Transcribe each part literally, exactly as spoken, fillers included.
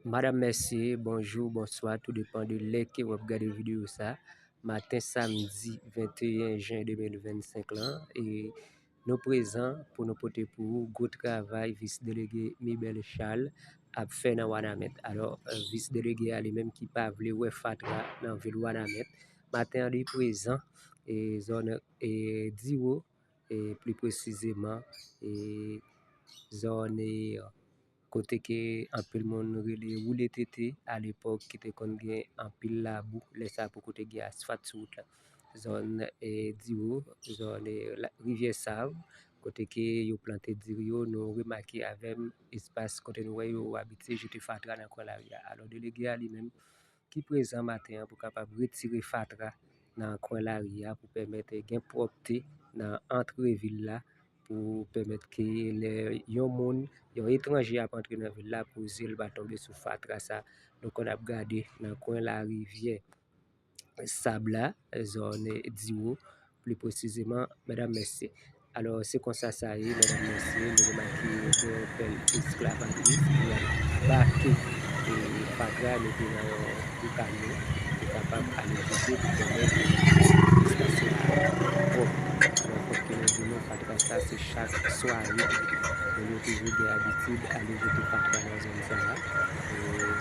Madanm Mèsye, bonjou, bonswa, tou depan de lè ke w ap gade videyo sa. Maten samdi venteyen jen de mil vennsenk lan, e nou prezan pou nou pote pou ou gwo travay vis delege Mibel Charles ap fè nan Wanament. Alò, vis delege a li menm ki pa vle wè fatra nan vil Wanament. Maten an li prezan, e zòn, e Diwo, e pli presizeman, e zòn, e kote ke anpil moun rele Woule Tete alepòk, ki te konn gen anpil labou, lè sa poko te gen asfalt sou wout la. Zòn, e Diwo, zòn, e la, Rivyè Sav, kote ke yo plante diri yo, nou remake avè m espas kote nou wè yo abitye jete fatra nan kwen lari a. Alò, delege a li menm ki prezan maten an pou kapab retire fatra nan kwen lari a pou pèmèt gen pwòpte nan antre vil la, pou pèmèt ke lè yon moun, yon etranje ap antre nan vil la, pou zye l pa tonbe sou fatra sa nou konn ap gade nan kwen larivyè Sab la, zòn Diwo, pli presizeman, medam, mesye. Alò, se konsa sa ye, medam, mesye, nou remake gen yon pèl esklavajis ki ap bake, e, fatra, mete nan yon gwo kamyon, pou kapab ale jete, pou pèmèt espas la pwòp. Alò, fòk ke nou di nou, fatra sa, se chak sware, moun yo toujou gen abitid ale jete fatra nan zòn sa a. E,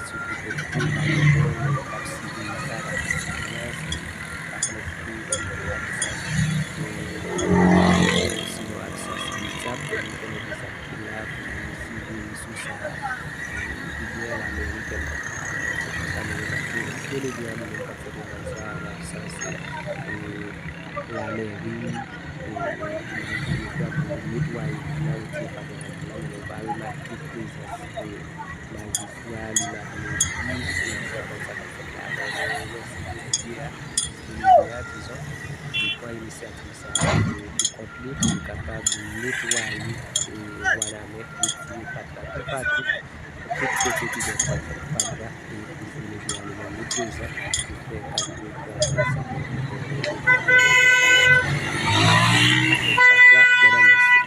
sitou pou tout moun k ap sibi sa, pa gen siveyans, pa gen siveyans, sinon absans de sab, pou nou konnen de sab ki la, pou nou siveye sou sa, e, ebyen, lameri kèlkèk. Se konsa nou remake, delege a li menm k ap fè travay sa a, an absans, e, lameri, e, e, e, e, pou netwaye vil la, retire fatra nan vil la, men nou pa remake prezans, e, majistra, li la pou nou di, e, sa konsa k ap fèt la. Alò, nou remèsye delege a, delege a, dizon, li pran inisyativ sa a, e, pou kont li, pou li kapab netwaye, e, Wanament, retire fatra toupatou, tout kote ki gen fatra, fatra, e, pou delege a li menm li prezan, pou fè kalite travay sa pou fatra, medam, mesye.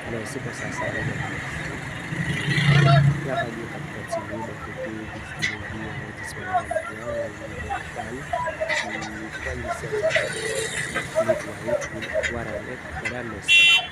Alò, se konsa sa ye, medam, mesye. Travay yo k ap kontinye bò kote vis delege awondisman Wanament lan, Mibel Charles, ki pran inisyativ netwaye Wanament, medam, mesye.